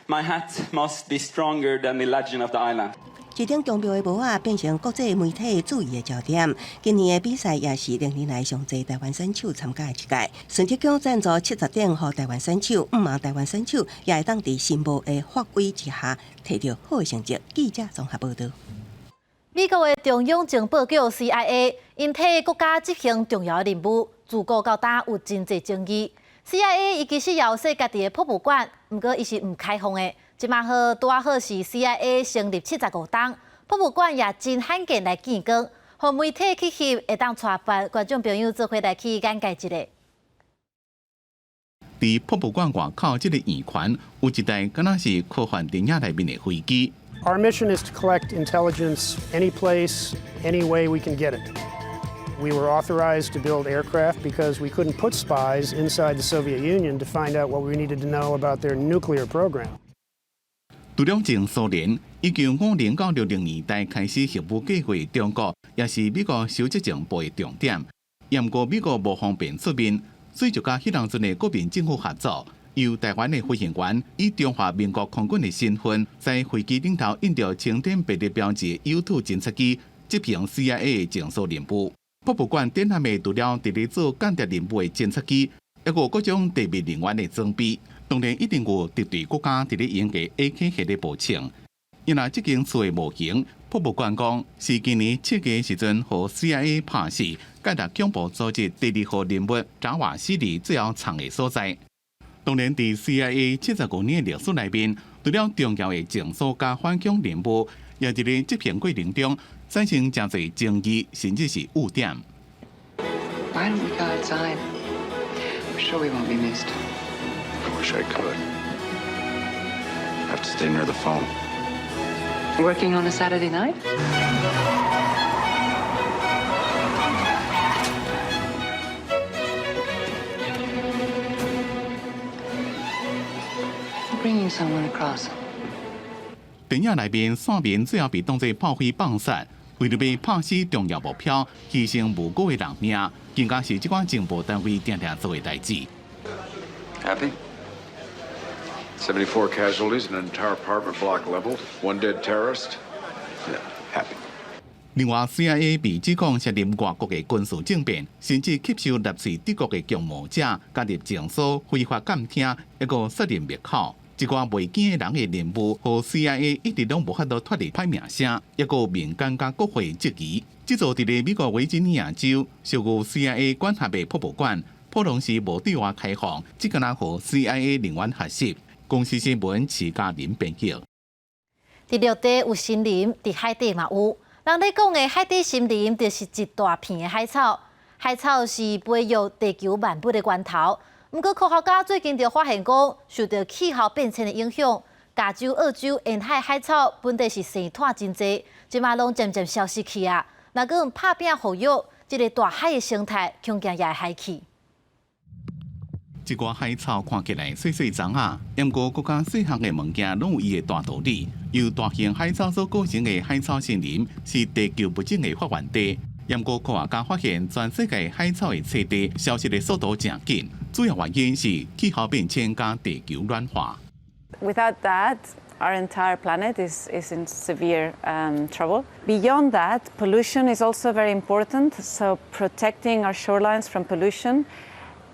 my hat must be stronger than the legend of the island.
這頂強妙的帽仔變成國際媒體注意的焦點。今年的比賽也是歷年來上濟台灣選手參加的一屆。順德港贊助70頂予台灣選手，毋望台灣選手也會當佇新帽的發威之下，摕著好的成績。記者綜合報導。
美國的中央情報局 CIA 𪜶替國家執行重要的任務，自古到今有真濟爭議。CIA 伊其實也有設家己的博物館，毋過伊是毋開放的。這馬好拄仔好是 CIA 成立75冬，博物館也真罕見來見光，予媒體去翕，會當帶觀眾朋友做伙來去眼界一下。
佇博物館外口這个圓環，有一台敢若是科幻電影內面的飛機。
Our mission is to collect intelligence any place, any way we can get it. We were authorized to build aircraft because we couldn't put spies inside the Soviet Union to find out what we needed to know about their nuclear program.
除了前蘇聯，1950到60年代開始核武計劃，中國也是美國收集情報的重點。毋過美國無方便出面，所以就佮彼當陣的國民政府合作，由台灣的飛行員以中華民國空軍的身份，在飛機頂頭印著青天白日標誌的 U2偵察機，執行 CIA 的情報任務。博物館展覽的除了佇咧做間諜任務的偵察機，抑閣有各種特別人員的裝備。當然一定有敵對國家佇咧用的 AK 系列步槍。因為這間厝的模型，博物館講是今年7月時陣，予 CIA 拍死，間諜恐怖組織第二號人物扎瓦西里最後藏的所在。當然，佇 CIA 75年的歷史內面，除了重要的情報佮反恐任務，也佇咧執行過程中產生誠濟爭議，甚至是污點。
Why don't we go outside? I'm sure we won't be missed.
I wish I could. I have to stay near the phone.
Working on a Saturday night? Bringing someone across.
電影內面，線民最後被當作炮灰放殺，為著欲拍死重要目標，犧牲無辜的人命，更加是這款情報單位定定做的代誌。
Happy? 74 casualties, an entire apartment block leveled, one dead terrorist. Yeah, happy.
另外，CIA 被指控涉入外國的軍事政變，甚至吸收納粹德國的共謀者，加入情搜、非法監聽，抑閣殺人滅口。這寡袂見的人的任務，予 CIA 一直攏無法度脫離歹名聲，抑閣民間佮國會質疑。這座佇咧美國維吉尼亞州屬於 CIA 管轄的博物館，普通時無對外開放，只敢若予 CIA 人員學習。公視新聞徐嘉玲編譯。
佇陸地有森林，佇海底嘛有。人咧講的海底森林，就是一大片的海草。海草是培育地球萬物的源頭。毋過科學家最近就發現講，受著氣候變遷的影響，加州、澳洲沿海海草本底是生湠真濟，這馬攏漸漸消失去啊。若閣毋拍拚復育，這个大海的生態恐驚也會害去。
這寡海草看起來細細欉仔，毋過閣較細項的物件攏有伊的大道理。由大型海草所構成的海草森林是地球物種的發源地。毋過科學家發現，全世界海草的棲地消失的速度誠緊，主要原因是氣候變遷佮地球暖化。
Without that, our entire planet is in severe trouble. Beyond that, pollution is also very important. So protecting our shorelines from pollution.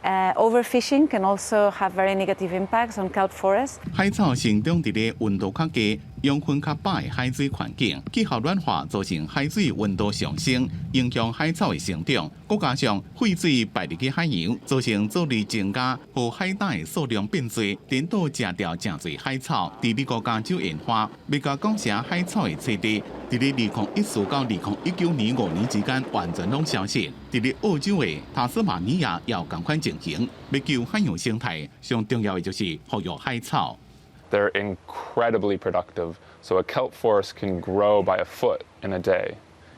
Overfishing can also have very negative impacts on kelp forests.
海草生長佇咧溫度較低、養分較飽的海水環境。氣候暖化造成海水溫度上升，影響海草的生長。閣加上廢水排入去海洋，造成藻類增加予海膽的數量變濟，顛倒食掉誠濟海草。佇美國加州研發，欲共講成海草的棲地，佇咧2014到2019年5年之間完全攏消失。佇咧澳洲的塔斯馬尼亞也有仝款情形，欲救海洋生態，上重要的就是復育海草。
They're incredibly productive. So a kelp forest can grow by a foot in a day.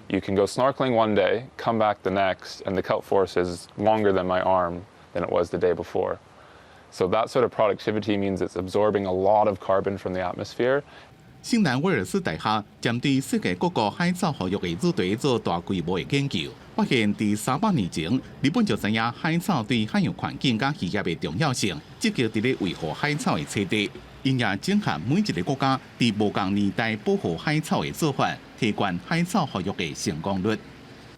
You can go snorkeling one day, come back the next, and the kelp forest is longer than my arm than it was the day before. So that sort of productivity means it's absorbing a lot of carbon from the atmosphere.
新南威爾士大學針對世界各國海草復育的議題做大規模的研究，發現佇300年前，日本就知影海草對海洋環境佮漁業的重要性，積極佇咧維護海草的棲地。𪜶也整合每一个國家佇無仝年代保護海草的做法，提懸海草復育的成功率。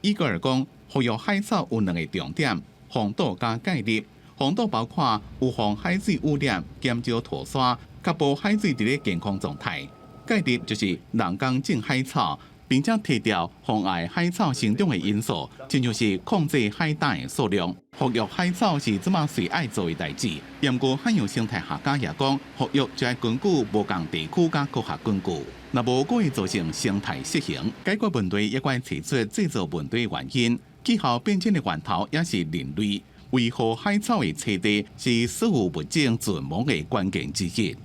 伊格爾講，復育海草有兩个重點：防堵佮介入。防堵包括預防海水污染、減少塗沙，確保海水佇咧健康狀態。介入就是人工種海草，並且剔掉妨礙海草生長的因素，親像是控制海膽的數量。復育海草是這馬隨愛做的代誌。毋過海洋生態學家也講，復育就愛根據無仝地區佮科學根據，若無閣會造成生態失衡。解決問題也該提出製造問題原因。氣候變遷的源頭也是人類，維護海草的棲地是所有物種存亡的關鍵之一。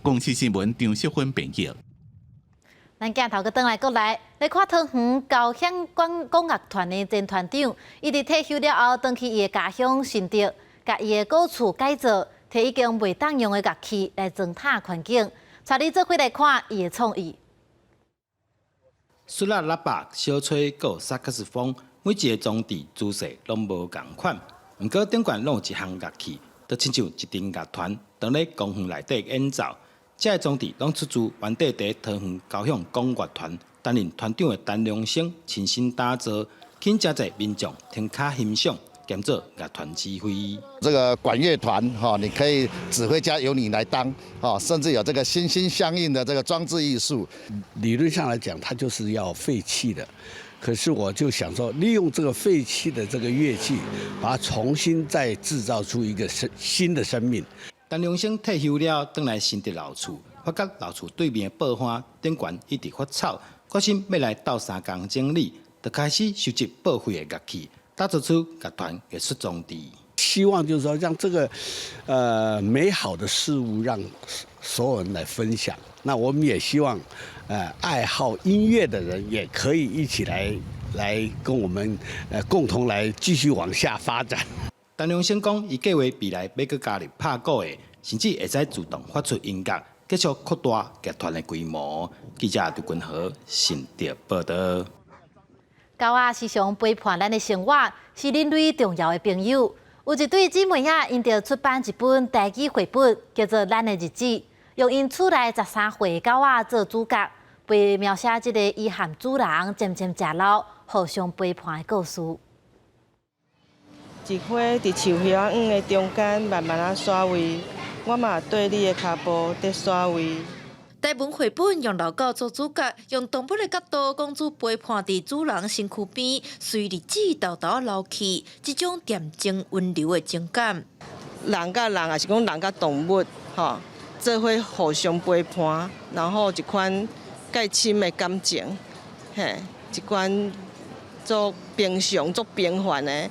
公視新聞張淑芬編譯。
咱鏡頭閣轉來國內，來看桃園交響管管樂團的前團長，伊佇退休了後，轉去伊的家鄉新竹，共伊的古厝改造，提已經袂當用的樂器來裝忒環境。帶你做伙來看伊的創意。
唢呐、喇叭、小吹，閣有薩克斯風，每一个裝置姿勢攏無仝款。毋過頂懸攏有一項樂器，就親像一陣樂團，當咧公園內底演奏。這个裝置攏出自原地佇桃園交響管樂團擔任團長的陳良生親身打造，吸引誠濟民眾停跤欣賞，兼做樂團指揮。
這個管樂團，哈，你可以指揮家由你來當，甚至有這個心心相印的這個裝置藝術。
理論上來講，它就是要廢棄的。可是我就想說，利用這個廢棄的這個樂器，把它重新再製造出一個生新的生命。
陳良生退休了，轉來新竹老厝，發覺老厝對面的報花頂懸一直發臭，決心欲來鬥相共整理，就開始收集報廢的樂器，打造出樂團藝術裝置。
希望就是說，讓這個美好的事物讓所有人來分享。那我們也希望，愛好音樂的人也可以一起來跟我們共同來繼續往下發展。
陳良生講，伊計劃未來欲閣加入拍鼓的，甚至會使自動發出音樂，繼續擴大樂團的規模。記者杜君和新竹報道。
狗仔時常陪伴咱的生活，是人類重要的朋友。有一對姊妹仔，𪜶就出版一本台語繪本，叫做《咱的日子》，用𪜶厝內13歲的狗仔做主角，陪描寫這个伊和主人漸漸食老，互相陪伴的故事。
一花佇樹葉仔黃的中間慢慢仔徙位，我嘛綴你的跤步佇徙位。
台文繪本用老狗做主角，用動物的角度講出陪伴佇主人身軀邊，隨日子沓沓老去，這種恬靜溫柔的情感。
人佮人，抑是講人佮動物，吼，做伙互相陪伴，然後一款蓋深的感情，嘿，一款足平常、足平凡的。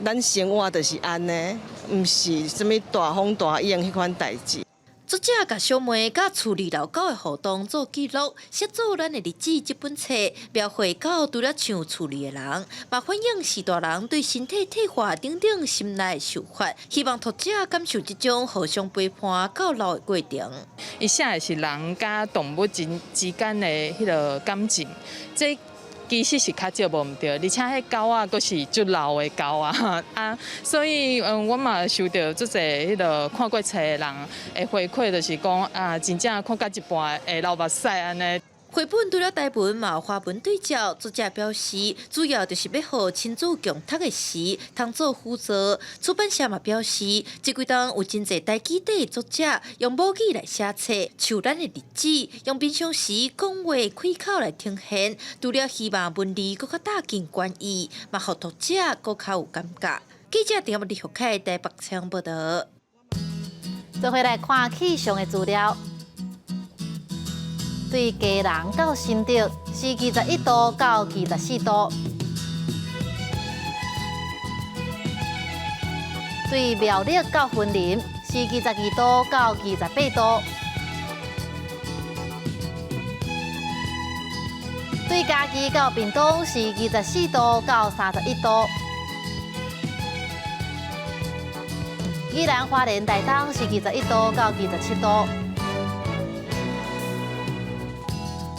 咱生活就是按呢，毋是啥物大風大浪彼款代誌。
作者共小妹佮厝裡老狗的互動做記錄，寫做《咱的日子》這本冊，描繪狗除了像厝裡的人，嘛反映序大人對身體退化等等心內的想法，希望讀者感受這種互相陪伴到老的過程。
伊寫的是人佮動物之間的彼个感情，這其實是較少無毋對，而且彼狗仔閣是足老的狗仔啊，所以我嘛收著足濟彼个看過冊的人的回饋，就是講啊，真正看到一半會流目屎按呢。
繪本除了台文，嘛有華文對照。作者表示，主要就是欲予親子共讀的時，通做輔助。出版社嘛表示，這幾冬有真濟台語底的作者用母語來寫冊，像咱的日子，用平常時講話開口來呈現，除了希望文字閣較貼近關意，嘛予讀者閣較有感覺。記者陳李福凱台北採訪報道。
做伙來看氣象的資料。對基隆到新竹是21度到24度，對苗栗到雲林是22度到28度，對嘉義到屏東是24度到31度，宜蘭花蓮台東是21度到27度。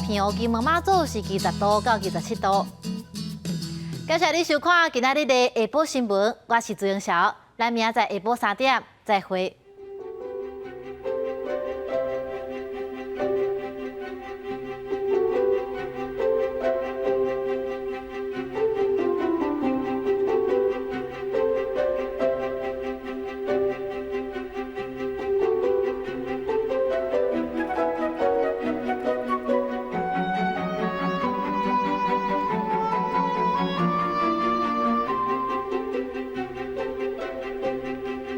澎湖金門馬祖是20度到27度。感謝你收看今仔日的下晡新聞，我是朱英韶，咱明仔載下晡3點再會。